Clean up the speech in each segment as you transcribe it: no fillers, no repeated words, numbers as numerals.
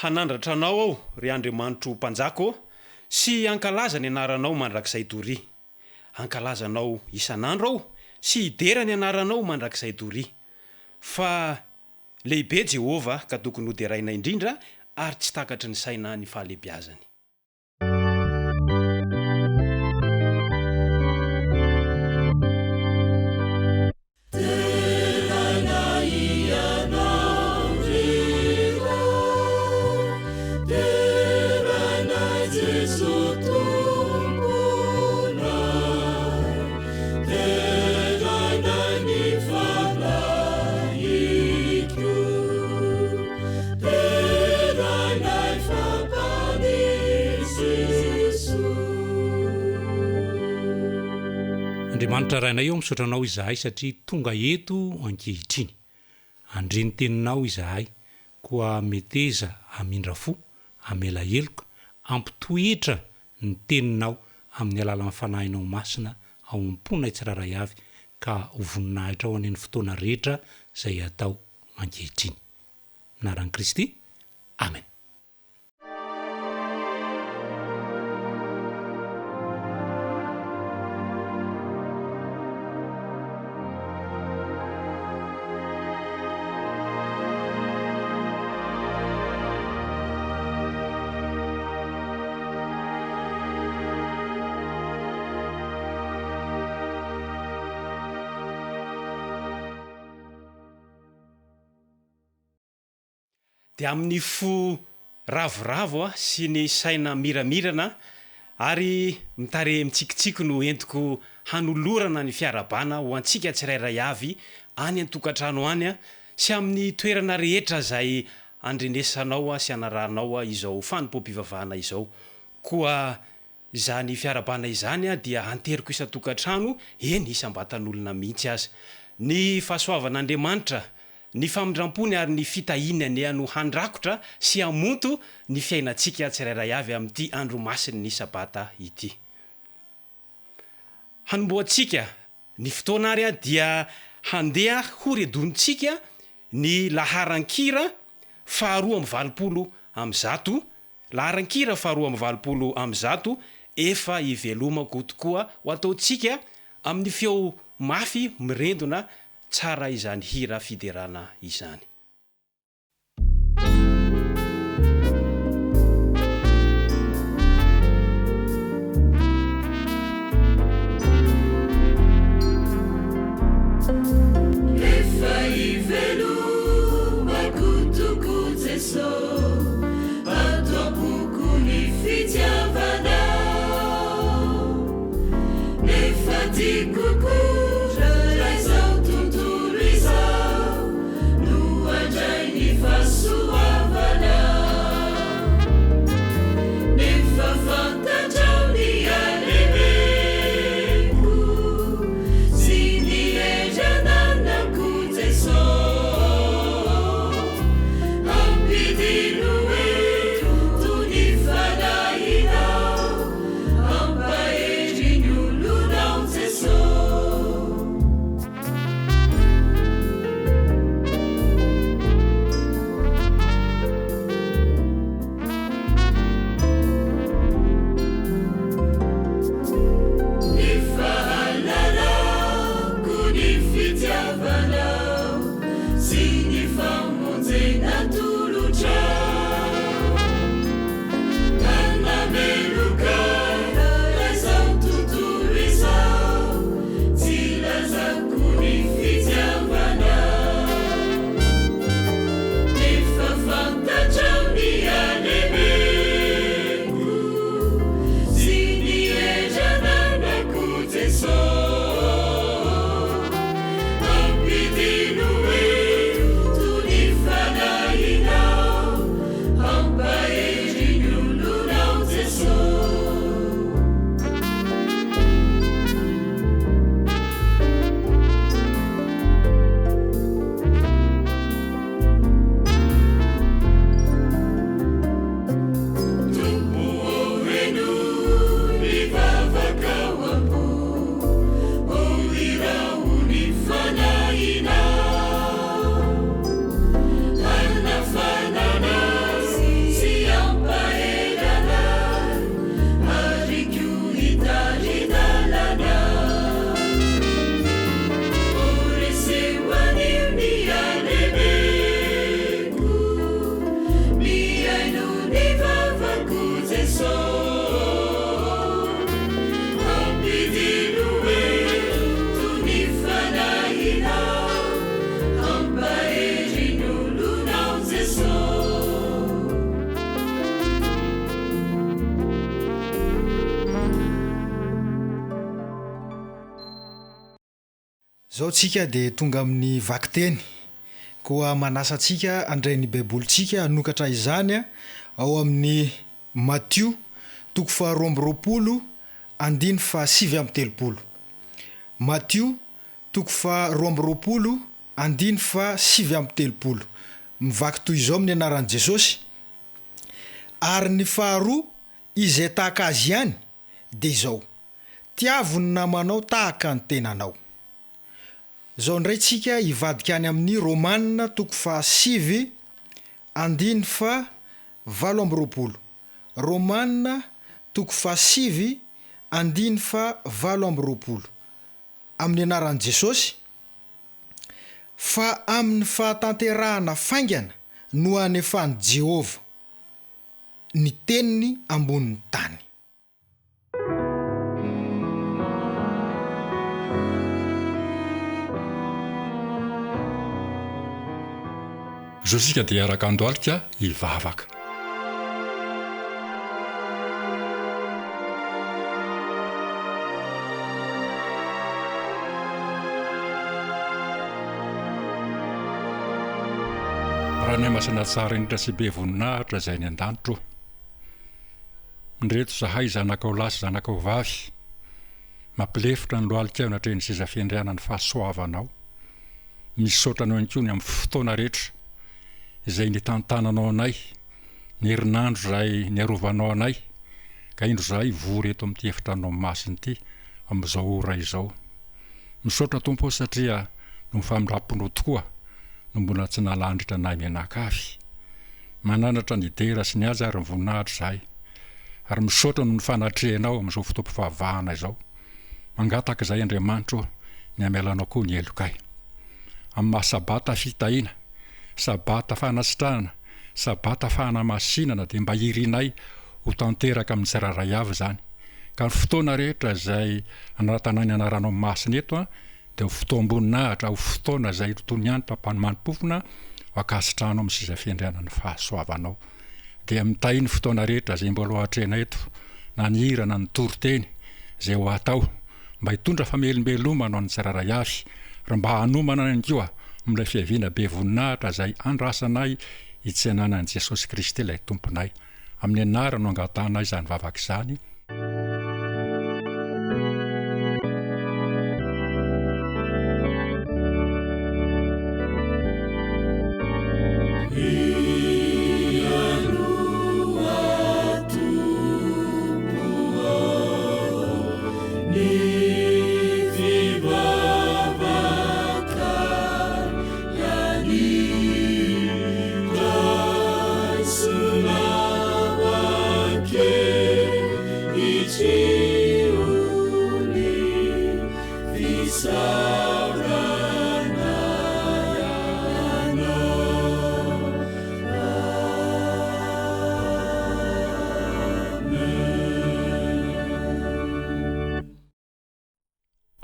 Hanandratra Anao aho, ry Andriamanitro Mpanjaka ô, sy hankalaza ny anaranao mandrakizay doria. Hankalaza Anao isan'andro aho sy hidera ny anaranao mandrakizay doria. Fa lehibe Jehovah ka tokony hoderaina indrindra ary tsy takatry ny saina ny fahalehibiazany. Deraina Ianao ry Ray, deraina Jeso Tomponay, deraina ny Fanahiko, deraina fa Mpamonjy Jeso. Andriamanitra Rainay ô misaotra Anao izahay satria tonga eto ankehitriny. Handre ny Teninao izahay, koa meteza hamindra fo, hamela heloka, hampitoetra ny Teninao amin'ny alalan'ny Fanahinao Masina ao am-ponay tsirairay avy ka ho voninahitrao anie ny fotoana rehetra izay atao ankehitriny. Anaran'i Kristy. Amen. Dia amin'ny fo ravoravo sy ny saina miramirana ary mitarehy mitsikitsiky no entiko hanolorana ny fiarahabana ho antsika tsirairay avy any an-tokantrano any sy amin'ny toerana rehetra izay andrenesanao sy anarahanao izao fanompoam-pivavahana izao. Koa Izany fiarahabana izany dia anteriko isan-tokantrano, eny isam-batan'olona mihitsy aza. Ny fahasoavan'Andriamanitra, ny famindram-pony ary ny fitahiany anie no handrakotra sy hamonto ny fiainantsika tsirairay avy amin'ity andro masin'ny Sabata ity. Hanombohantsika ny fotoana ary dia handeha horedonintsika ny laharan-kira faharoa 188, laharan-kira faharoa 188, Efa ivelomako tokoa ho ataontsika amin'ny feo mafy mirendona tsara izany hira fiderana izany. Efa ivelomako tokoa Jeso ato am-poko ny fitiavanao Nefa tiako koa raha izao tontolo izao no handray ny fahasoavanao Nefa fantatrao ny halemeko sy ny hery ananako Jeso Ampidino eto ny fanahinao Hampahery ny olonao Jeso. Ny fahalalako ny fitiavanao sy ny famonjena atolotrao Nanameloka ahy izao tontolo izao Tsy lazako ny fitiavanao Nefa fantatrao ny halemeko Sy ny hery ananako Jeso Ampidino. Izao tsika dia tonga amin'ny vakiteny, koa manasa antsika handray ny Baibolintsika hanokatra izany ao amin'ny Matio toko faharoa amby roapolo andiny faha-39. Matio toko faha-22 andiny faha-39. Mivaky toy izao amin'ny anaran'i Jesosy, Ary ny faharoa izay tahaka azy ihany dia izao, Tiavo ny namanao tahaka ny tenanao. Izao indray tsika hivadika any amin'ny Romana toko fahasivy andiny faha 28. Romana toko fahasivy andiny faha 28. Amin'ny anaran'i Jesosy, fa amin'ny fahatanterahana faingana no hanefan'i Jehovah ny teniny ambonin'ny tany. Izao isika dia hiaraka handohalika hivavaka. Rainay Masina tsara indrindra sy be voninahitra izay any an-danitra ô. Indreto izahay zanakao lahy sy zanakao vavy, mampilefitra ny lohalikay eo anatrehan'ny seza fiandrianan'ny fahasoavanao. Misaotra anao ihany koa ny amin'ny fotoana rehetra izay nitantananao anay, ny herinandro izay niarovanao anay, ka indro izahay vory eto amin'ity efitranonao masina ity amin'izao ora izao. Misaotra Tompo ô satria noho ny famindram-ponao tokoa no mbola tsy nahalandritra anay mianakavy. Mananatra ny dera sy ny haja ary ny voninahitra izahay, ary misaotra noho ny fanatrehanao amin'izao fotoam-pivavahana izao. Mangataka izahay Andriamanitra ô, ny hamelanao koa ny helokay. Amin'ny maha Sabata fitahiana, Sabata fanasitranana, Sabata fanamasinana dia mba irinay ho tanteraka amin'ny tsirairay avy izany. Ka ny fotoana rehetra izay anoratanay ny anaranao masina eto an, dia ho fotoam-boninahitra, ho fotoana izay toy ny hanitra mpanomanim-pofona ho ankasitrahanao amin'ny seza fiandrianan'ny fahasoavanao. Dia mitahy ny fotoana rehetra izay mbola ho atrehina eto, na ny hira na ny toriteny izay ho atao, mba hitondra famelombelomana ho an'ny tsirairay avy, ary mba hanomana ihany koa amin'ilay fiaviana be voninahitra izay andrasanay hitsenana an'i Jesosy Kristy ilay Tomponay. Amin'ny anarany no angatahanay izany vavaka izany.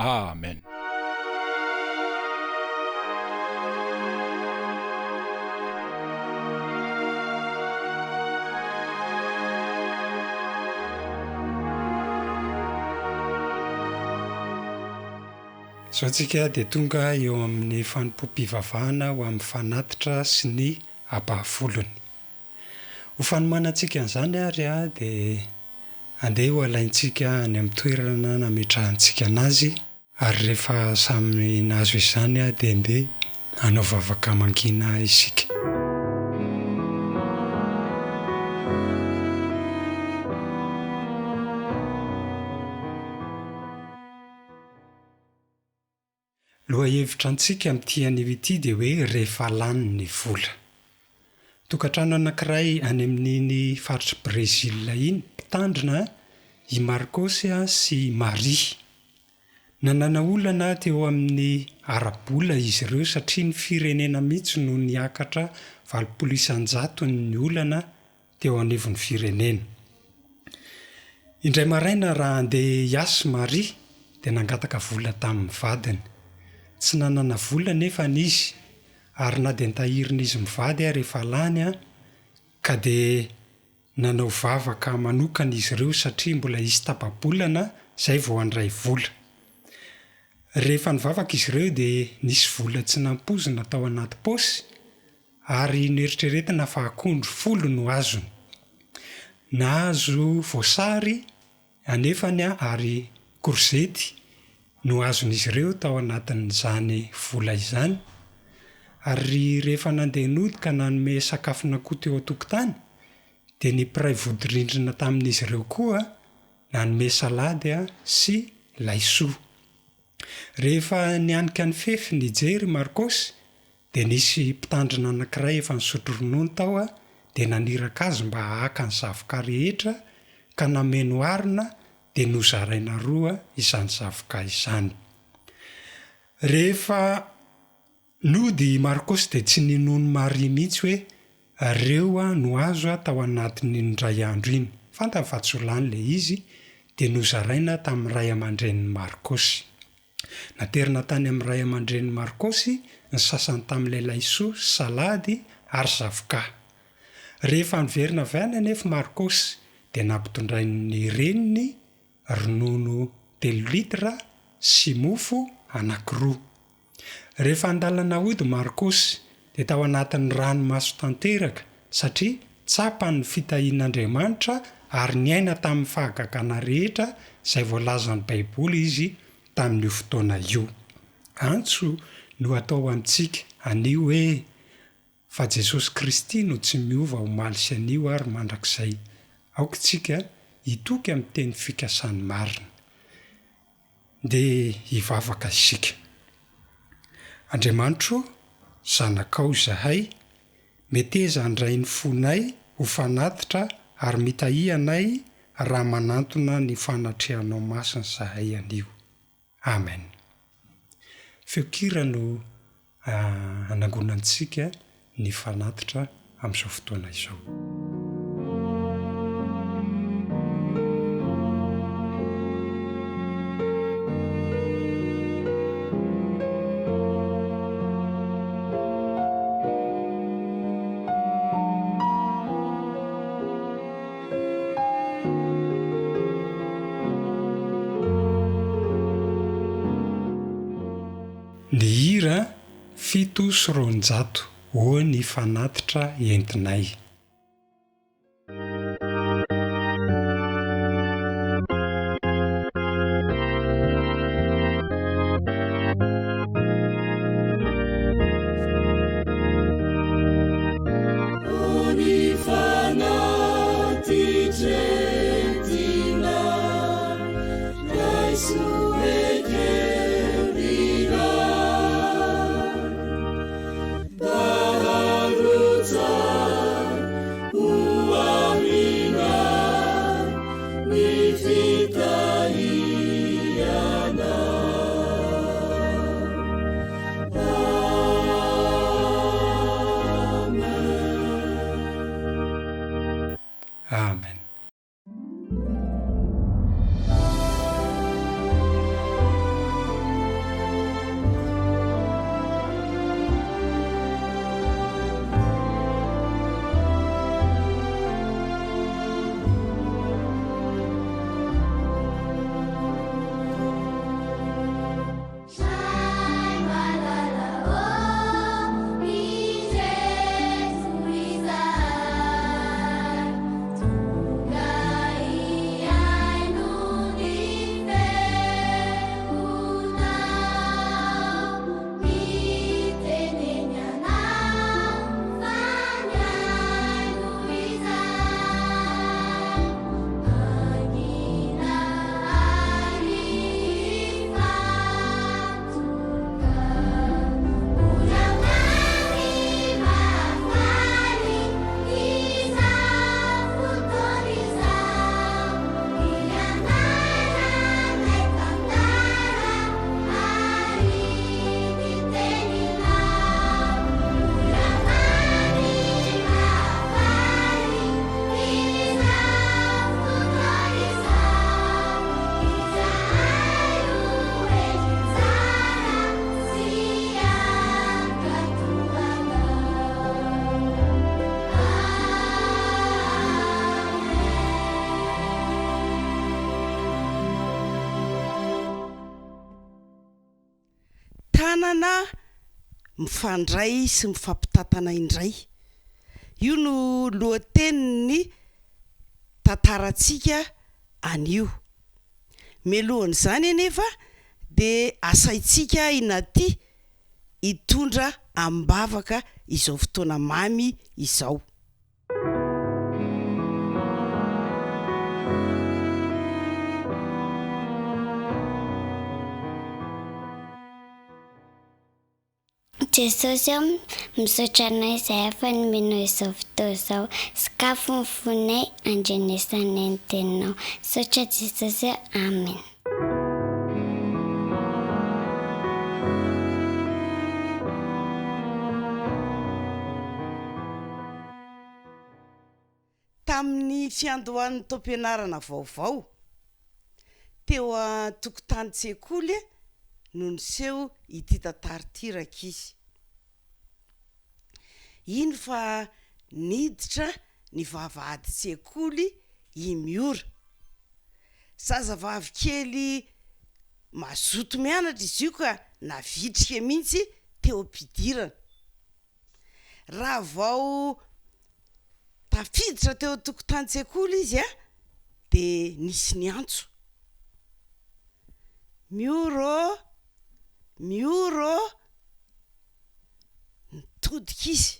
Amen. Izao tsika dia tonga eo amin'ny fanompoam-pivavahana ho amin'ny fanatitra sy ny ampahafolony. Ho fanomanantsika an'izany ary dia andeha ho alaintsika any amin'ny toerana nametrahantsika anazy, ary rehefa samy nahazo izany dia andeha hanao vavaka mangina isika. Lohahevitra antsika amin'ity anio ity dia hoe rehefa lany ny vola. Tokantrano anankiray any amin'iny faritr'i Brésil iny, mpitandrina i Marcos sy i Maria. Nanana olana teo amin'ny ara-bola izy ireo satria ny firenena mihitsy no niakatra 80 isan-jatony ny olana teo anivon'ny firenena. Indray maraina raha handeha hiasa Maria dia nangataka vola tamin'ny vadiny. Tsy nanana vola anefa izy ary na dia ny tahirin'izy mivady ary efa lany ka dia nanao vavaka manokana izy ireo satria mbola hisy tapa-bolana izay vao handray vola. Rehefa nivavaka izy ireo dia nisy vola tsy nampoizina tao anaty paosy ary noeritreretina fa akondro folo no azony. Nahazo voasary anefany ary korzety no azon'izy ireo tao anatin'izany vola izany. Ary rehefa nandeha nody ka nanome sakafon'akoho teo an-tokotany dia ny mpiray vodirindrina tamin'izy ireo koa nanome salady sy laisoa. Rehefa nianika ny fefy nijery i Marcos dia nisy mpitandrina anankiray efa nisotro ronono tao dia naniraka azy mba haka ny zavoka rehetra ka nameno harona dia nozaraina roa izany zavoka izany. Rehefa Nody i Marcos dia tsy ninoan'i Maria mihitsy hoe reo no azo tao anatin'iny indray andro iny. Fantany fa tsy ho lany ilay izy dia nozaraina tamin'ny ray aman-drenin'i Marcos. Naterina tany amin'ny ray aman-drenin'i Marcos ny sasany tamin'ilay laisoa sy salady ary zavoka. Rehefa niverina avy any anefa Marcos dia nampitondrain'ny reniny ronono telo litre sy mofo anankiroa. Rehefa an-dalana hody Markosy dia tao anatin'ny ranomaso tanteraka satria tsapany ny fitahian'Andriamanitra ary niaina tamin'ny fahagagana rehetra izay voalazan'ny Baiboly izy tamin'io fotoana io. Antso no atao amintsika anio hoe, Fa Jesosy Kristy no tsy miova omaly sy anio ary mandrakizay. Aoka isika hitoky amin'ny teny fikasany marina. Ndeha hivavaka isika. Andriamanitro ô, zanakao izahay, meteza handray ny fonay ho fanatitra ary mitahia anay raha manantona ny fanatrehanao masina izahay anio. Amen. Feon-kira no hanangonantsika ny fanatitra amin'izao fotoana izao. Ny hira 207 Ô ny fanatitra entinay. Mifandray sy mifampitantana indray. Io no lohatenin'ny tantarantsika anio. Mialohan'izany anefa dia asaintsika i Naty hitondra amim-bavaka izao fotoana mamy izao. Jesosy ô, misaotra Anao izahay fa nomenao izao fotoa izao. Sokafy ny fonay handrenesanay ny teninao. Misaotra Jesosy ô. Amen. Tamin'ny fiandohan'ny taom-pianarana vaovao, teo an-tokotanin-tsekoly no niseho ity tantara ity rankizy. Iny fa niditra ny vavahadin-tsekoly i Miora. Zazavavy kely mazoto mianatra izy io ka navitrika mihitsy teo am-pidirana. Raha vao tafiditra teo an-tokotanin-tsekoly izy dia nisy niantso, Mioro ô! Mioro ô! Nitodika izy.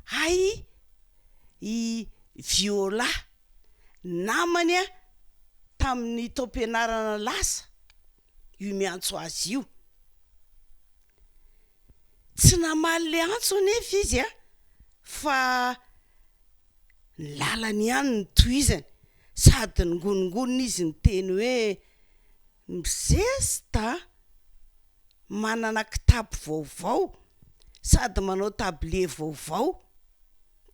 Hay i Viola, namany tamin'ny taom-pianarana lasa io miantso azy io. Tsy namaly le antso anefa izy a, fa ny lalany ihany no tohizany, sady ningonongonona izy niteny hoe, mizesta a, manana kitapo vaovao sady manao tablier vaovao,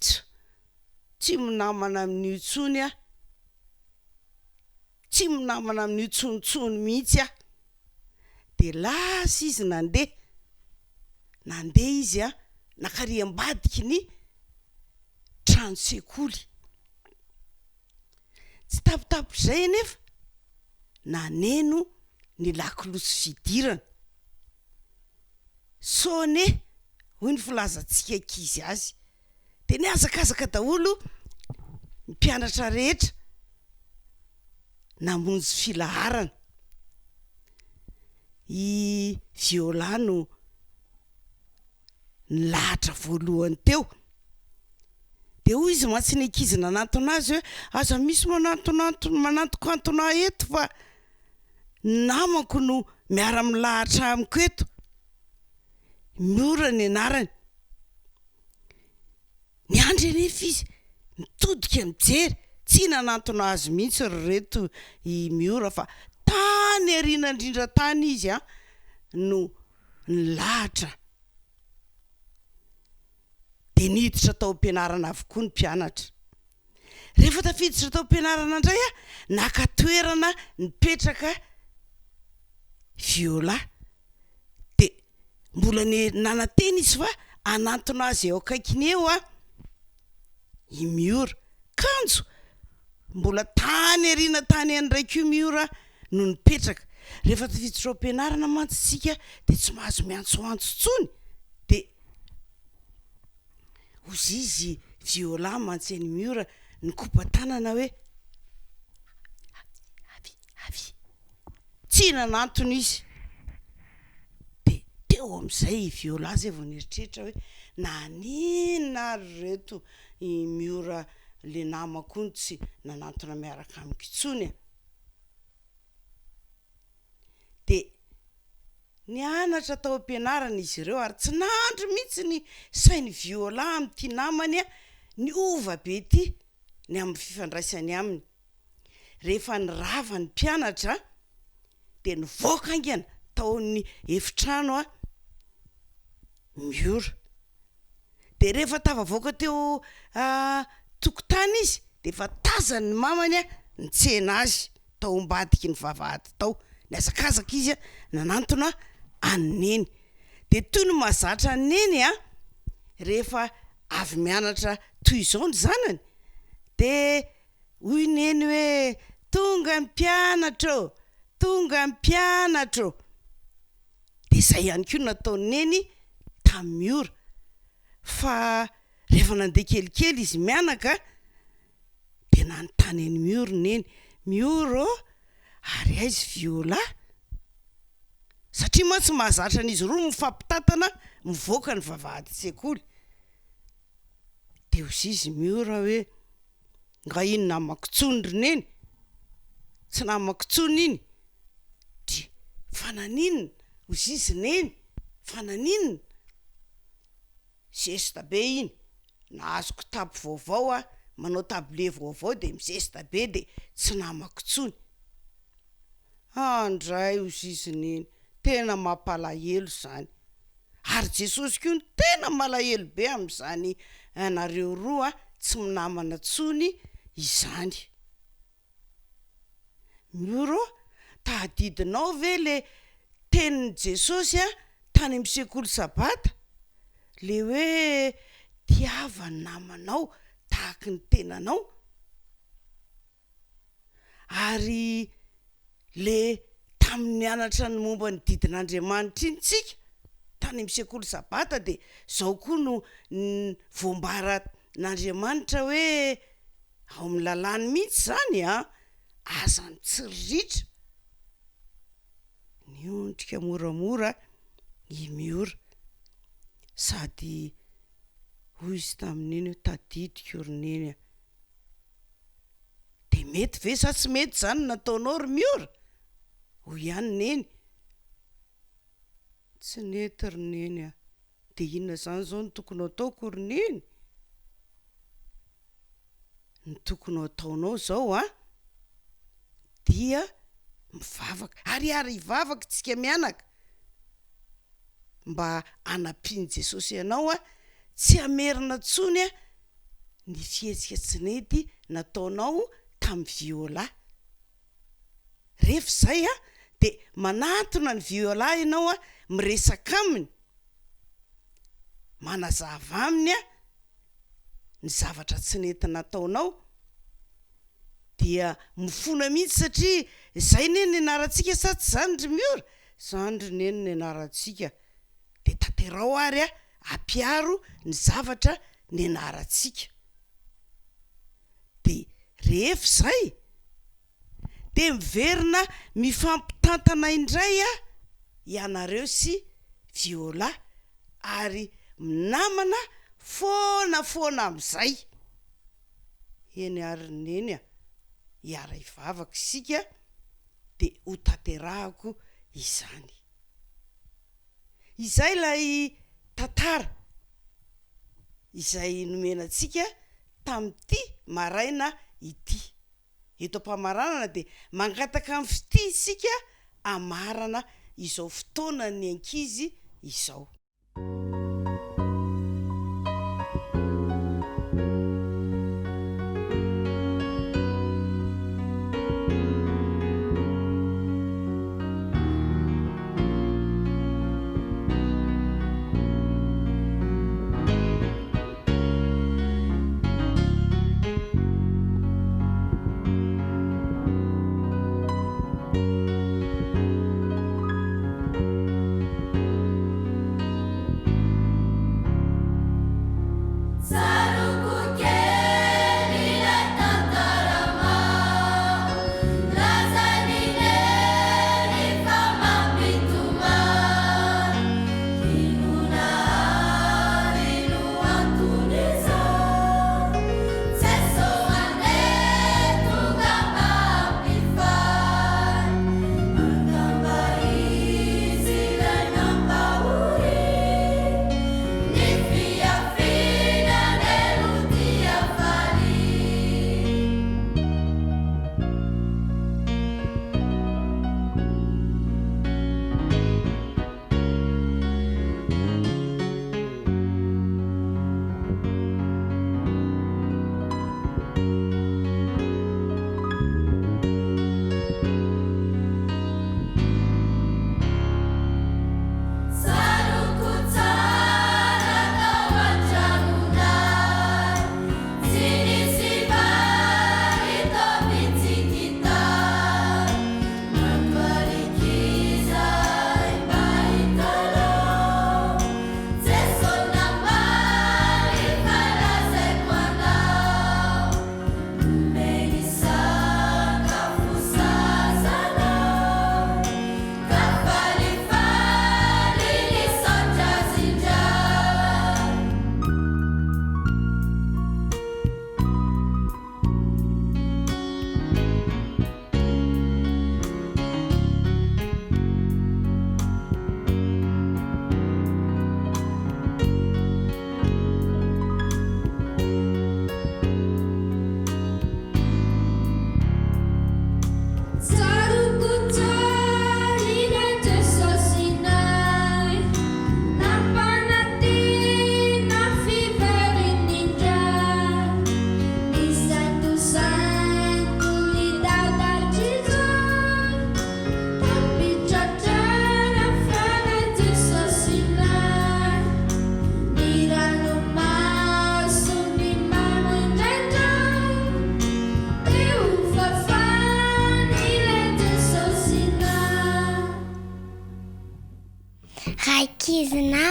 tsa, tsy minamana amin'io intsony aho, tsy minamana amin'io tsontsony mihitsy aho. Dia lasa izy nandeha, nandeha izy an, nankary ambadiky ny trano sekoly. Tsy tapitapitr'izay anefa, naneno ny lakolosy fidirana. Sonné hoy ny filazantsika ankizy azy. Dia nihazakazaka daholo ny mpianatra rehetra. namonjy filaharana. I Viola no nilahatra voalohany teo. Dia hoy izy mantsy ny ankizy nanantona azy hoe, aza misy manantonantona, manantokantona ahy eto fa ny namako no miara-milahatra amiko eto. Miora ny anarany. Niandry anefa izy, nitodika nijery, tsy nanantona azy mihitsy ry reto i Miora fa tany aoriana indrindra tany izy no nilahatra. Dia niditra tao am-pianarana avokoa ny mpianatra. Rehefa tafiditra tao am-pianarana indray aho, naka toerana nipetraka Viola. Dia mbola ne nanantena izy fa hanantona azy eo akaikiny eo aho i Miora. Kanjo mbola tany aoriana tany indray koa Miora no nipetraka. Rehefa tafiditra ao am-pianarana mantsy isika dia tsy mahazo miantsoantso intsony. Dia hozizy Viola mantsy an'i Miora nikopa-tanana hoe, Avia, avia, avia. Tsy nanantona izy. Dia teo amin'izay i Viola izay vao nieritreritra hoe naninona ary ireto i Miora le namako iny tsy nanantona miaraka amiko intsony a. Dia nianatra tao am-pianarana izy ireo ary tsy nandry mihitsy ny sain'i Viola amin'ity namany niova be ity ny amin'ny fifandraisany aminy. Rehefa nirava ny mpianatra dia nivoaka haingana tao amin'ny efitrano Miora. Dia rehefa tafavoaka teo an-tokotany izy dia efa tazany ny mamany nitsena azy tao ambadiky ny vavahady tao. Nihazakazaka izy nanantona an'i Neny. Dia toy ny mahazatra an'i Neny rehefa avy mianatra toy izao ny zanany dia Hoy Neny hoe, Tonga ny mpianatra ô! Tonga ny mpianatra ô! Dia izay ihany koa no nataon'i Neny. tamin'i Miora. Fa rehefa nandeha kelikely izy mianaka dia nanontany an'i Mioro Neny, Mioro ô, ary aiza i Viola? Satria mantsy mahazatra an'izy roa mifampitantana mivoaka ny vavahadin-tsekoly. Dia hoy izy Miora hoe, Nga iny namako intsony ry Neny? Tsy namako intsony iny. Dia fa naninona? Hoy izy Neny, fa naninona? Zesta be iny, nahazo kitapo vaovao aho, manao tablier vaovao dia mizesta be dia tsy namako intsony. Andray hozizy Neny, tena mampalahelo izany. Ary Jesosy koa no tena malahelo be amin'izany anareo roa tsy minamana intsony izany. Mioro, tadidinao ve le tenin'i Jesosy tany amin'ny sekoly sabata? Le hoe tiava ny namanao tahaky ny tenanao? Ary le tamin'ny nianatra ny momba ny didin'Andriamanitra iny tsika tany amin'ny sekoly sabata de zao koa no voambaran'Andriamanitra hoe Ao amin'ny lalàny mihitsy izany an! Aza mitsiriritra. Niondrika moramora i Miora, sady hoy izy tamin'i Neny hoe, Tadidiko ry Neny a! Dia mety ve sa tsy mety izany ny nataonao ry Miora? Hoy ihany Neny. Tsy nety ry Neny a! Dia inona izany izao no tokony ho ataoko ry Neny? Ny tokony ho ataonao izao an, dia mivavaka, ary ary hivavaka isika mianaka mba hanampian'i Jesosy anao an, tsy hamerina intsony an ny fihetsika tsy nety nataonao tamin'i Viola. Rehefa izay an, dia manantona an'i Viola ianao an, miresaka aminy, manazava aminy an, ny zavatra tsy nety nataonao dia mifona mihitsy satria izay ne nianarantsika sa tsy izany ry Miora? Izany ry Neny nianarantsika dia tanterao ary a, ampiaro ny zavatra nianarantsika dia rehefa izay Dia miverina mifampitantana indray ianareo sy Viola ary minamana foana foana amin'izay. Eny ary ry Neny a, hiara-hivavaka isika dia hotanterahako izany. Izay ilay tantara izay nomena antsika tamin'ity maraina ity. Eto am-pamaranana dia mangataka amin'ny fitia isika hamarana izao fotoanan'ny ankizy izao.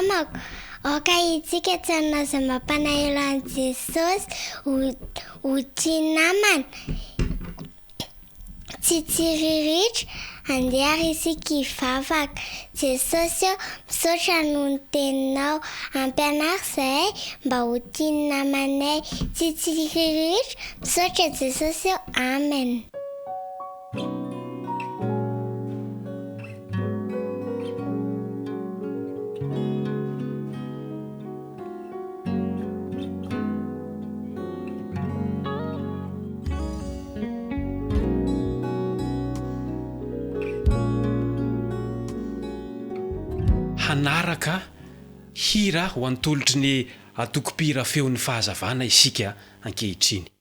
namako, aoka isika tsy hanao izay mampanahelo an'i Jesosy ho ho tia namana, tsy hitsiriritra, andeha ary isika hivavaka. Jesosy ô, misaotra noho ny teninao. Ampianaro izahay mba ho tia ny namanay, tsy hitsiriritra, misaotra Jesosy ô, Amen. Hanaraka hira ho antolotry ny Antokom-pihira Feon'ny Fahazavana isika ankehitriny.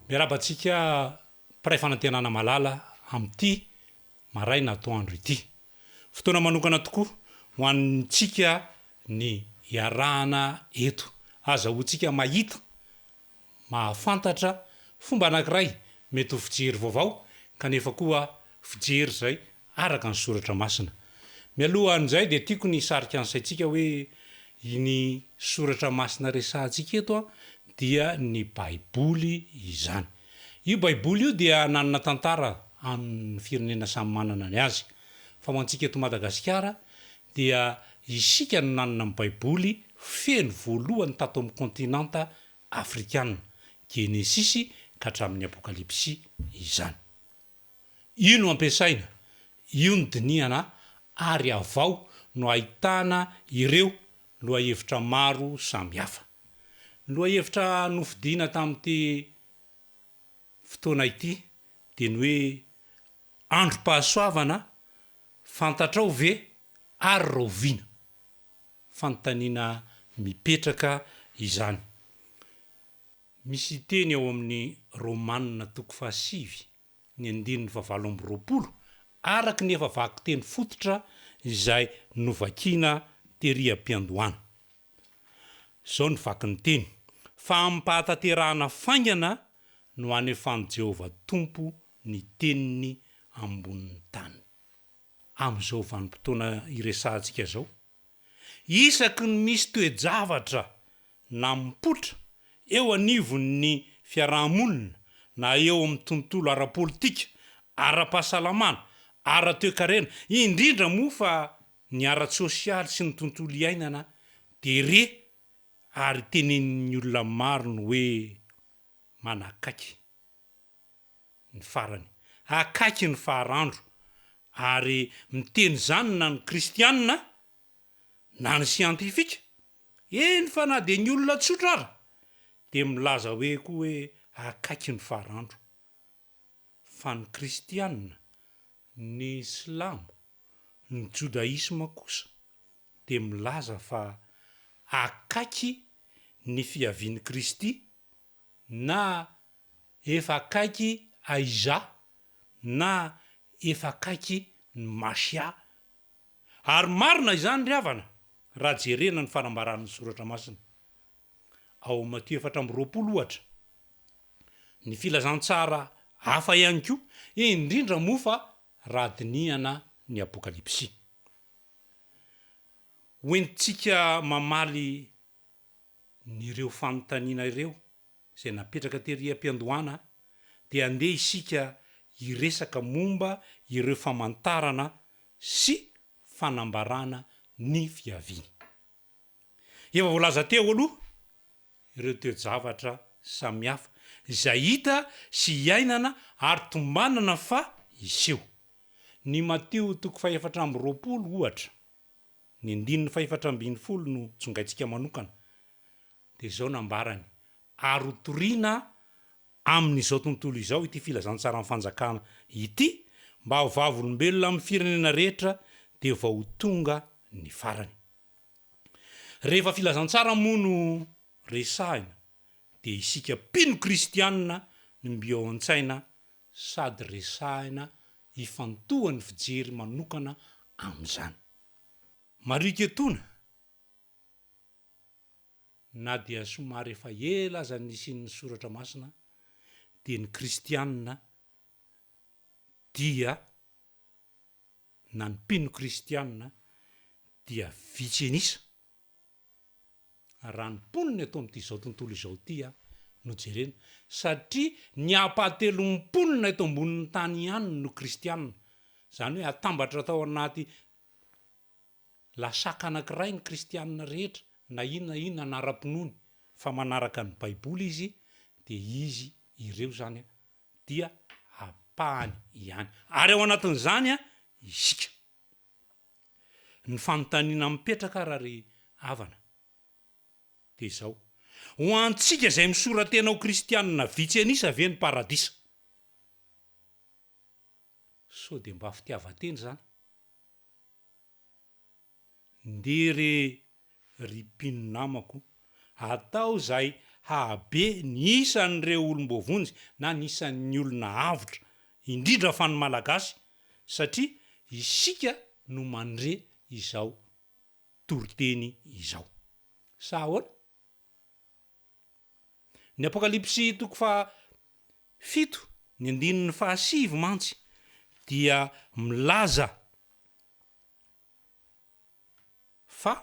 Miarahaba antsika mpiray fanantenana malala amin'ity. maraina atoandro ity. Fotoana manokana tokoa ho antsika ny iarahana eto. Azahoantsika mahita, mahafantatra fomba anankiray mety ho fijery vaovao kanefa koa fijery izay araka ny soratra masina. Mialoha an'izay dia tiako ny hisarika ny saintsika hoe iny soratra masina resahantsika eto dia ny baiboly izany. Io baiboly io dia nanana tantara amin'ny firenena samy manana ny azy. Fa ho antsika eto Madagasikara dia isika no nanana ny baiboly feno voalohany tato amin'ny kontinanta afrikana, Genesisy ka hatramin'ny Apokalypsy izany. Io no ampiasaina, io no dinihana ary avao no ahitana ireo lohahevitra maro samihafa. Ny lohahevitra nofidiana tamin'ity fotoana ity dia ny hoe Androm-pahasoavana, fantatrao ve ary rahoviana? Fanontaniana mipetraka izany. Misy teny ao amin'ny Romana toko fahasivy ny andininy fahavalo 22, araka ny efa vakiteny fototra izay novakina tery am-piandohana. Izao no vakin'ny teny, Fa amim-pahatanterahana faingana no hanefan'i Jehovah Tompo ny teniny ambonin'ny tany. Amin'izao vanim-potoana iresahantsika izao, isaky ny misy toe-javatra na mipoitra eo anivon'ny fiaraha-monina na eo amin'ny tontolo ara-politika, ara-pahasalamana, ara-toekarena, indrindra moa fa ny ara-tsosialy sy ny tontolo iainana dia re ary tenenin'ny olona maro ny hoe manakaiky ny farany, akaiky ny faharandro ary miteny izany na ny kristianina na ny siantifika, eny fa na dia ny olona tsotra ara dia milaza hoe koa hoe akaiky ny faharandro. Fa ny kristianina, ny silamo, ny jodaisma kosa dia milaza fa akaiky ny fiavian'i Kristy na efa akaiky Aiza na efa akaiky ny Mashiah. Ary marina izany ry havana raha jerena ny fanambaran'ny Soratra Masina. Ao Matio 24 ohatra, ny filazantsara hafa ihany koa, indrindra moa fa raha dinihana ny Apokalypsy. Hoentintsika mamaly N'ireo fanontaniana ireo izay napetraka tery am-piandohana dia andeha isika hiresaka momba ireo famantarana sy fanambarana ny fiaviany. Efa voalaza teo aloha ireo toe-javatra samihafa izay hita sy iainana ary tombanana fa hiseho. Ny Matio toko fahefatra 24 ohatra Ny andininy fahefatra 14 no tsongaintsika manokana, dia izao nambarany, Ary hotorina amin'izao tontolo izao ity filazantsaran'ny fanjakana ity, mba ho vavolombelona amin'ny firenena rehetra, dia vao ho tonga ny farany. Rehefa filazantsara moa no resahina, dia isika mpino kristianina no mby ao an-tsaina sady resahina ifantohan'ny fijery manokana amin'izany. Marika etoana, na dia somary efa ela aza ny nisian'ny soratra masina, dia ny kristianina dia, na ny mpino kristianina dia vitsy an'isa. Raha ny mponina eto amin'ity izao tontolo izao ity no jerena, satria ny ampahatelon'ny mponina eto ambonin'ny tany ihany no kristianina, izany hoe atambatra tao anaty lasaka anankiray ny kristianina rehetra, na inona na inona anaram-pinoany, fa manaraka ny baiboly izy, dia izy ireo izany dia ampahany ihany. Ary ao anatin'izany isika. Ny fanontaniana mipetraka ara ry havana dia izao, ho antsika izay misora-tena ho kristianina vitsy an'isa ve ny paradisa? Sao dia mba fitiavan-tena izany? Ndeha re ry mpino namako, atao izay hahabe ny isan'ireo olom-boavonjy na ny isan'ny olona avotra, indrindra fa ny Malagasy, satria. isika no mandre izao toriteny izao. Sa ahoana? Ny Apokalypsy toko faha fito, ny andininy fahasivy mantsy dia milaza fa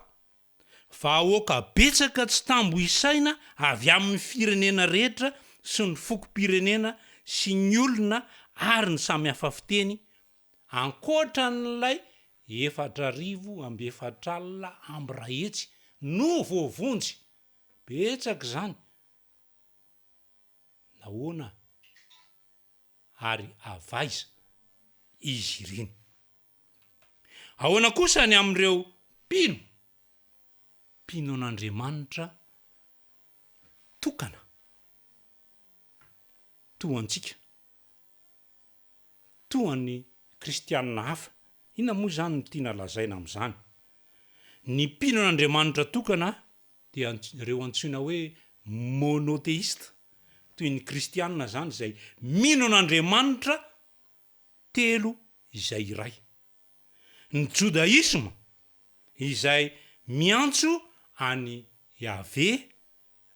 vahoaka betsaka tsy tambo isaina avy amin'ny firenena rehetra sy ny fokom-pirenena sy ny olona ary ny samy hafa fiteny, ankoatra an'ilay 144 000 no voavonjy. Betsaka izany. Nahoana ary avy aiza izy ireny? Ahoana kosa ny amin'ireo mpino? Mpino an'Andriamanitra tokana toa antsika, toa ny kristianina hafa. Inona moa izany no tiana lazaina amin'izany? Ny mpino an'Andriamanitra tokana dia ireo antsoina hoe monotheistes, toy ny kristianina izany izay mino an'Andriamanitra telo izay iray. Ny jodaisma izay miantso an'i Yahveh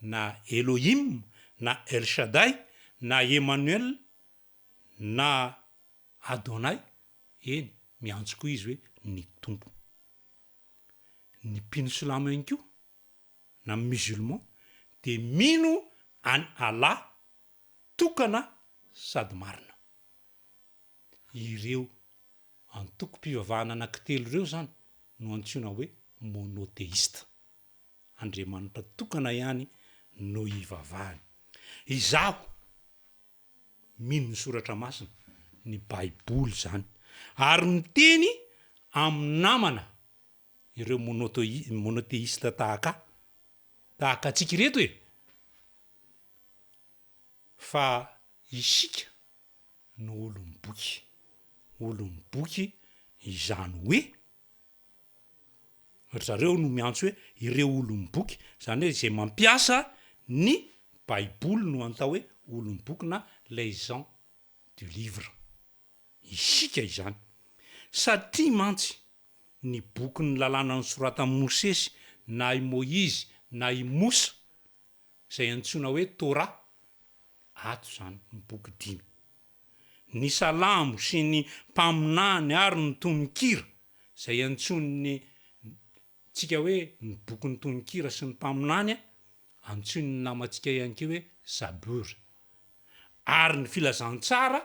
na Elohim na El Shaddai na Emmanuel na Adonai, eny, miantso koa izy hoe ny Tompo. Ny mpino silamo ihany koa na musulman dia mino an'i Allah tokana sady marina. Ireo antokom-pivavahana anankitelo ireo izany no antsoina hoe monotheista. Andriamanitra tokana ihany no ivavahany. Izaho mino ny Soratra Masina, ny Baiboly izany, ary miteny amin'ny namana ireo monotheista tahaka ahy, tahaka antsika ireto e! Fa isika no olon'ny boky. Olon'ny boky izany hoe ry zareo no miantso hoe ireo olon'ny boky, izany hoe izay mampiasa ny baiboly no antao hoe olon'ny boky na les gens du livre. Isika izany. Satria mantsy ny bokin'ny lalàna nosoratan'i Mosesy na i Moizy na i Mosa izay antsoina hoe Torah, ato izany ny boky dimy. Ny Salamo sy ny Mpaminany ary ny Tononkira, izay antsoin'ny ntsika hoe ny bokin'ny Tononkira sy ny Mpaminany, antsoin'ny namantsika ihany koa hoe Zabur. Ary ny Filazantsara,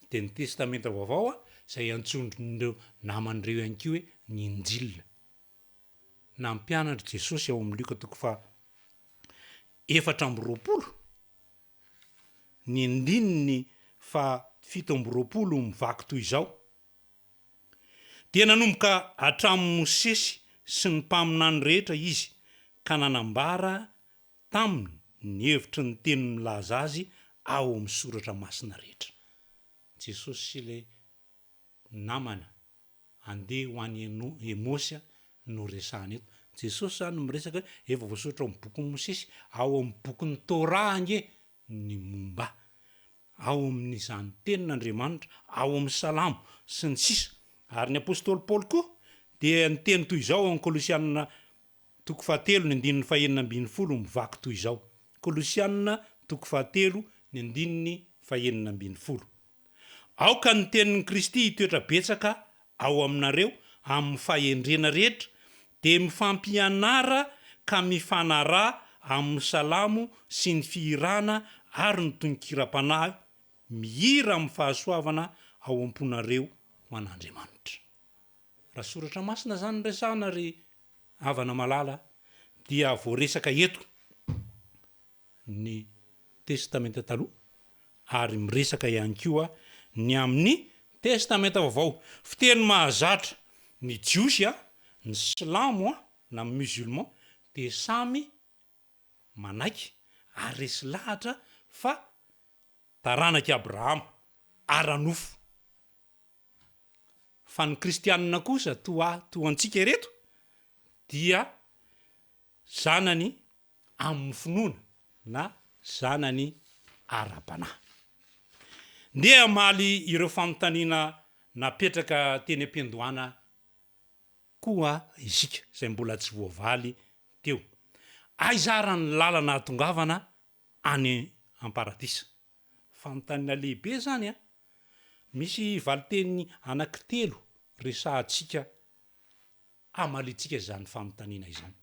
dia ny Testamenta Vaovao, izay antsoin'ireo namany ireo ihany koa hoe ny Injil. Nampianatra Jesosy ao amin'ny Lioka toko faha 24, ny andininy faha 27 mivaky toy izao, Dia nanomboka hatramin'i Mosesy sy ny mpaminany rehetra izy ka nanambara taminy ny hevitry ny teny milaza azy ao amin'ny soratra masina rehetra. Jesosy sy ilay namana Andeha ho any Emosy no resahana eto. Jesosy izany miresaka hoe efa voasoratra ao amin'ny bokin'i Mosesy, ao amin'ny bokin'ny Torah ange ny momba ahy. Ao amin'izany tenin'Andriamanitra, ao amin'ny Salamo, sy ny sisa. Ary ny apostoly Paoly koa dia niteny toy izao ao amin'ny Kolosianina toko fahatelo ny andininy fahenina ambinifolo mivaky toy izao, Kolosianina toko fahatelo ny andininy fahenina ambinifolo. Aoka ny tenin'i Kristy hitoetra betsaka ao aminareo amin'ny fahendrena rehetra, dia mifampianara ka mifanaraha amin'ny salamo sy ny fihirana ary ny tononkiram-panahy, mihira amin'ny fahasoavana ao am-ponareo ho an'Andriamanitra. Raha soratra masina izany no resahana ry havana malala dia voaresaka eto ny Testamenta Taloha ary miresaka ihany koa ny amin'ny Testamenta Vaovao. Fiteny mahazatra ny Jiosy, ny Silamo na Musulman dia samy manaiky ary resy lahatra fa taranak'i Abrahama ara-nofo. Fa ny Kristianina kosa toa ahy, toa antsika ireto dia zanany amin'ny finoana na zanany ara-panahy. Ndeha hamaly ireo fanontaniana napetraka teny am-piandohana koa isika, izay mbola tsy voavaly teo. Aiza ary ny lalana hahatongavana any am-paradisa? Fanontaniana lehibe izany an! Misy valinteny anankitelo resahantsika hamaliantsika izany fanontaniana izany.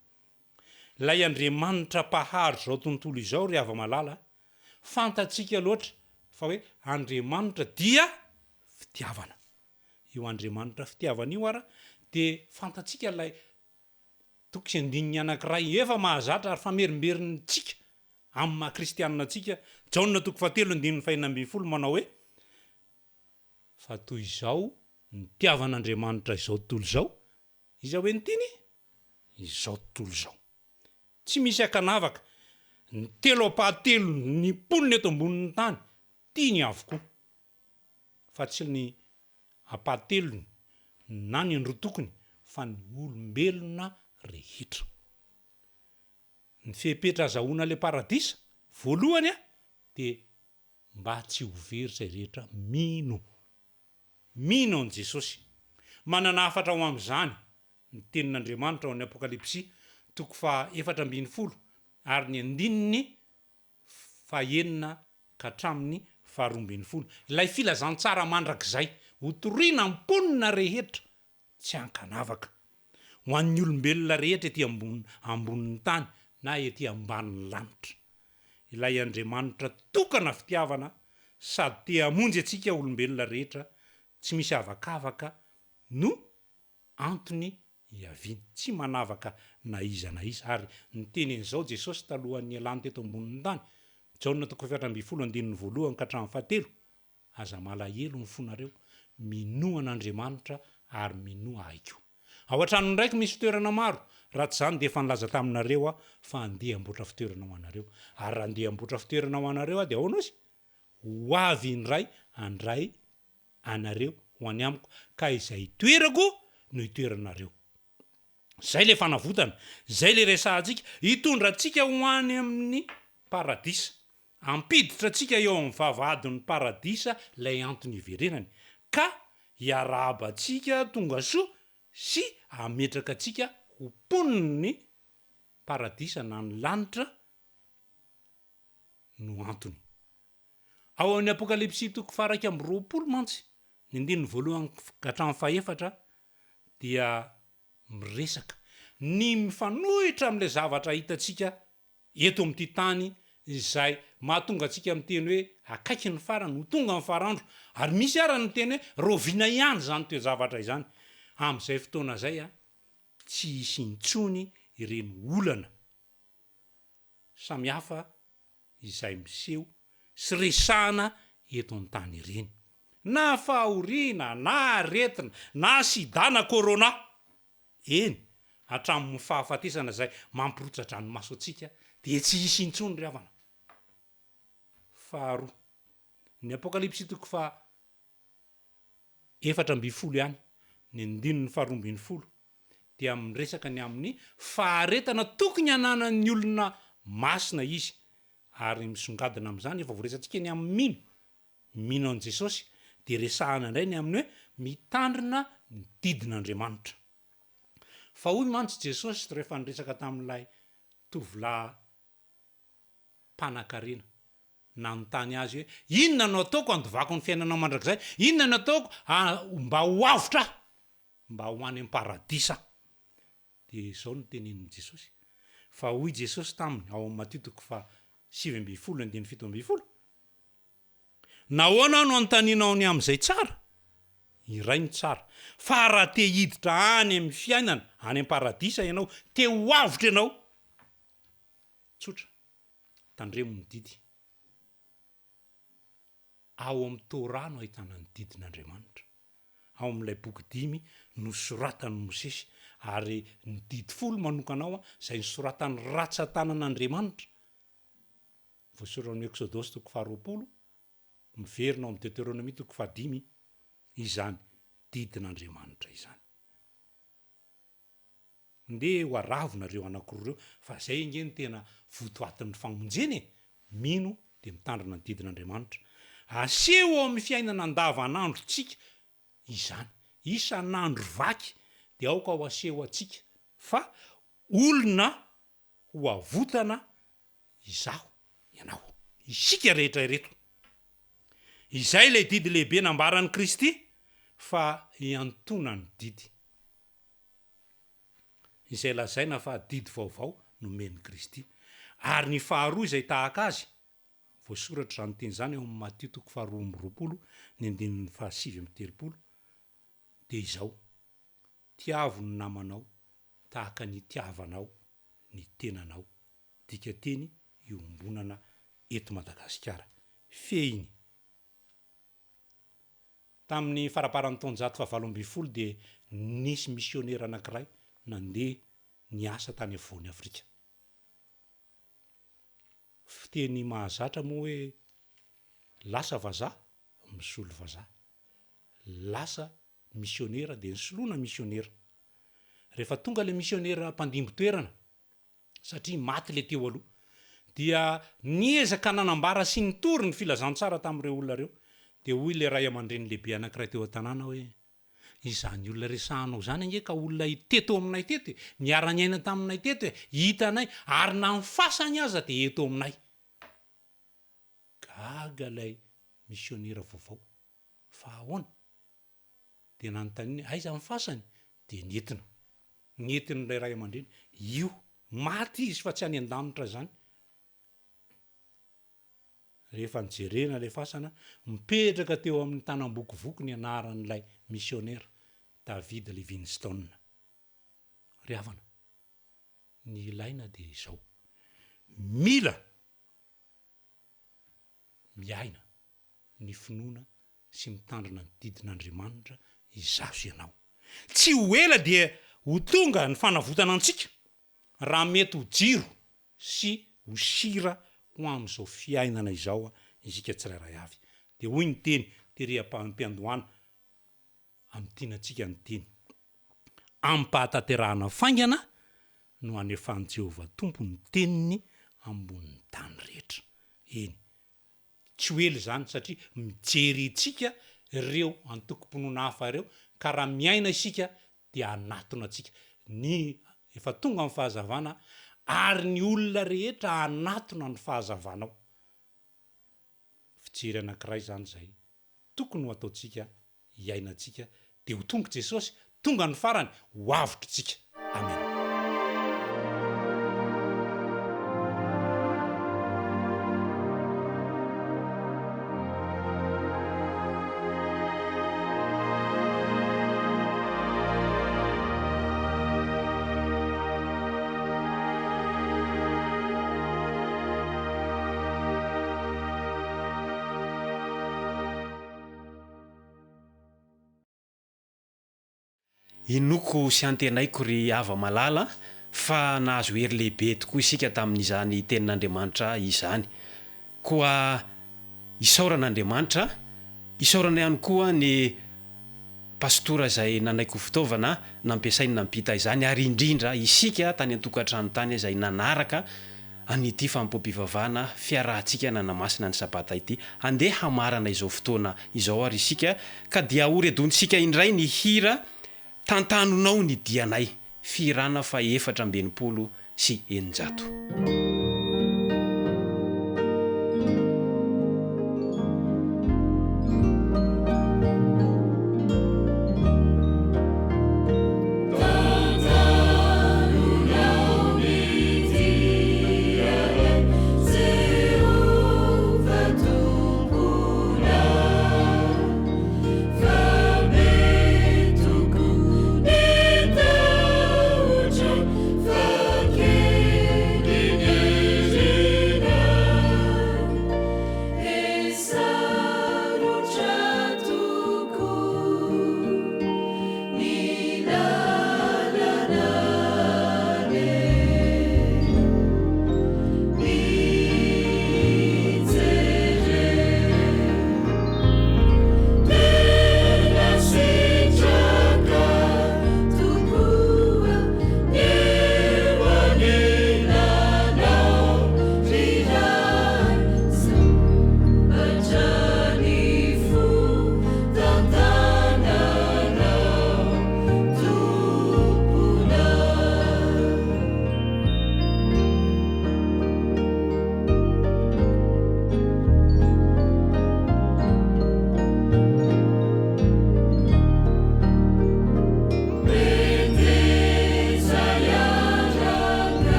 Ilay Andriamanitra Mpahary izao tontolo izao ry hava-malala, fantatsika loatra fa hoe Andriamanitra dia fitiavana. Io Andriamanitra fitiavana io ara dia fantatsika ilay toko sy andininy anankiray efa mahazatra ary famerimberintsika amin'ny maha kristianina antsika, Jaona toko fahatelo andininy fahenina ambinifolo manao hoe, Fa toy izao nitiavan'Andriamanitra izao tontolo izao, iza hoe ny tiany? Izao tontolo izao. Tsy misy ankanavaka, ny telo ampahatelon'ny mponina eto ambonin'ny tany, tiany avokoa. Fa tsy ny ampahatelony na ny androtokony fa ny olombelona rehetra. Ny fepetra azahoana ilay paradisa, voalohany dia mba tsy ho very izay rehetra mino. Mino an'i Jesosy. Manana hafatra ho amin'izany ny Tenin'Andriamanitra ao amin'ny Apokalypsy, toko faha 14 ary ny andininy fahenina ka hatramin'ny faharoa ambinifolo. Ilay filazantsara mandrakizay hotorina amin'ny mponina rehetra tsy ankanavaka. Ho an'ny olombelona rehetra ety ambony ambonin'ny tany na ety ambanin'ny lanitra. Ilay Andriamanitra tokana fitiavana sady te hamonjy antsika olombelona rehetra tsy misy avakavaka no antony ihaviany. Tsy manavaka na iza na iza. Ary niteny an'izao Jesosy talohan'ny nialany teto ambonin'ny tany, Jaona toko faha 14 andininy voalohany ka hatramin'ny fahatelo, Aza malahelo ny fonareo, minoa an'Andriamanitra ary minoa Ahy koa. Ao an-tranon'ny Raiko misy fitoerana maro, raha tsy izany dia efa nilaza taminareo Aho fa handeha hamboatra fitoerana ho anareo. Ary raha handeha hamboatra fitoerana ho anareo Aho dia ahoana ozy? Ho avy indray handray anareo ho any Amiko, ka izay itoerako no hitoeranareo. Izay ilay fanavotana, izay ilay resahantsika, hitondra antsika ho any amin'ny paradisa. Hampiditra antsika eo amin'ny vavahadin'ny paradisa ilay antony hiverenany, ka hiarahaba antsika tongasoa sy hametraka antsika ho mponin'ny paradisa na ny lanitra no antony. Ao amin'ny Apokalypsy toko faha-21 mantsy, ny andininy voalohany ka hatramin'ny fahefatra dia miresaka ny mifanohitra amin'ilay zavatra hitantsika eto amin'ity tany izay mahatonga antsika miteny hoe akaiky ny farany, ho tonga ny farandro, ary misy ara ny miteny hoe rahoviana ihany izany toe-javatra izany. Amin'izay fotoana izay, tsy hisy intsony ireny olana samihafa izay miseho sy resahana eto an-tany ireny. Na fahoriana, na aretina, na sida na corona. Eny, hatramin'ny fahafatesana izay mampirotsa-dranomaso antsika dia tsy hisy intsony ry havana. Faharoa, ny Apokalypsy toko faha 14 ihany, ny andininy faharoa ambinifolo, dia miresaka ny amin'ny faharetana tokony hananan'ny olona masina izy, ary misongadina amin'izany, efa voaresatsika ny amin'ny mino, mino an'i Jesosy, dia resahana indray ny amin'ny hoe mitandrina ny didin'Andriamanitra. Fa hoy mantsy Jesosy rehefa niresaka tamin'ilay tovolahy mpanankarena, nanontany azy hoe, Inona no ataoko handovako ny fiainanao mandrakizay? Inona no ataoko mba ho avotra aho? Mba ho any am-paradisa aho? Dia izao no tenenin'i Jesosy, Fa hoy Jesosy taminy, ao amin'ny Matio toko faha 19 andininy 17, Nahoana aho no anontanianao ny amin'izay tsara? Iray no tsara. Fa raha te hiditra any amin'ny fiainana, any am-paradisa ianao, te ho avotra ianao, Tsotra, tandremo ny didy. Ao amin'ny Torah no ahitana ny didin'Andriamanitra. Ao amin'ilay boky dimy nosoratan'i Mosesy, ary ny didy folo manokana ao, izay nosoratan'ny ratsan-tanan'Andriamanitra, voasoratra ao Eksodosy toko faharoapolo, miverina ao amin'ny Deoteronomia toko fahadimy izany didin'Andriamanitra izany. Ndeha ho aravona ireo anankiroa ireo fa zay ange no tena votoatin'ny famonjena e! Mino dia mitandrina ny didin'Andriamanitra. Aseho ao amin'ny fiainana andavanandrontsika. izany. Isan'andro vaky dia aoka ho aseho antsika fa olona ho avotana izaho, ianao, isika rehetra ireto. Izay ilay didy lehibe nambaran'i Kristy fa iantoana ny didy. Izay lazaina fa didy vaovao nomen'i Kristy. Ary ny faharoa izay tahaka azy, voasoratra izany teny izany ao amin'ny Matio toko faharoa amby roapolo ny andininy fahasivy amby telopolo, dia izao, Tiavo ny namanao tahaka ny itiavanao ny tenanao, dikateny iombonana eto Madagasikara. Fehiny. Tamin'ny faramparan'ny taonjato fahavalo ambin'ny folo dia nisy misionera anankiray nandeha niasa tany afovoan'i Afrika. Fiteny mahazatra moa hoe lasa vazaha misolo vazaha. Lasa misionera dia nisoloana misionera. Rehefa tonga ilay misionera mpandimby toerana, satria maty ilay teo aloha, dia niezaka nanambara sy nitory ny filazantsara tamin'ireo olona ireo. Dia hoy ilay ray aman-dreny lehibe anankiray teo an-tanàna hoe, Izany olona resahanao izany ange ka olona teto aminay teto e, niara-niaina taminay teto e, hitanay, ary na ny fasany aza dia eto aminay. Gaga ilay misionera vaovao, fa ahoana? Dia nanontaniany hoe, aiza ny fasany? Dia nentina. Nentin'ilay ray aman-dreny. Io, maty izy fa tsy any an-danitra izany. Rehefa nojerena ilay fasana, mipetraka teo amin'ny tanam-bokovoko ny anaran'ilay misionera, David Livingstone. Ry havana, ny ilaina dia izao, mila miaina ny finoana sy mitandrina ny didin'Andriamanitra izaho sy ianao. Tsy ho ela dia ho tonga ny fanavotana antsika, raha mety ho jiro sy ho sira ho amin'izao fiainana izao isika tsirairay avy. Dia hoy ny teny tery am-piandohana, Amintinantsika ny teny. Amim-pahatanterahana faingana no hanefan'i Jehovah Tompo ny teniny ambonin'ny tany rehetra. Eny, Tsy ho ela izany satria mijery antsika ireo antokom-pinoana hafa ireo ka raha miaina isika dia hanatona antsika ny efa tonga amin'ny fahazavana ary ny olona rehetra hanatona ny fahazavanao. Fijery anankiray izany izay tokony ho ataontsika hiainantsika dia ho tonga Jesosy, tonga ny farany, ho avotra tsika. Amen. Inoako sy antenaiko ry hava-malala fa nahazo hery lehibe tokoa isika tamin'izany tenin'Andriamanitra izany. Koa isaorana Andriamanitra, isaorana ihany koa ny Pastora izay nanaiky ho fitaovana nampiasainy nampita izany ary indrindra isika tany an-tokantrano tany izay nanaraka an'ity fanompoam-pivavahana fiarahantsika nanamasina ny Sabata ity. Handeha hamarana izao fotoana izao ary isika, ka dia horedontsika indray ny hira Tantanonao ny dianay, fihirana faha 664.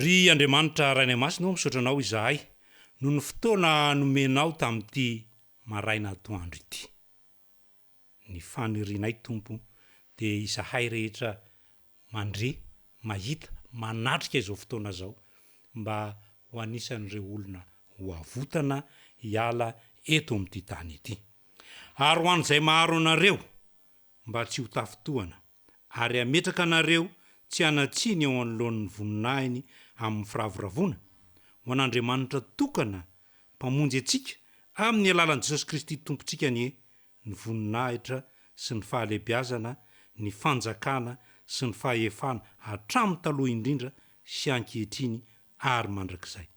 Ry Andriamanitra Rainay Masina ô, misaotra Anao izahay noho ny fotoana nomenao tamin'ity maraina atoandro ity. Ny fanirianay Tompo dia izahay rehetra mandre, mahita, manatrika izao fotoana izao mba ho anisan'ireo olona ho avotana hiala eto amin'ity tany ity. Ary ho an'izay maharo anareo mba tsy ho tafintohana, ary hametraka anareo tsy hanan-tsiny eo anoloan'ny voninahiny amin'ny firavoravoana, ho an'Andriamanitra tokana Mpamonjy antsika, amin'ny alalan'i Jesosy Kristy Tompontsika anie ny voninahitra sy ny fahalehibiazana, ny fanjakana sy ny fahefana hatramin'ny taloha indrindra sy ankehitriny ary mandrakizay.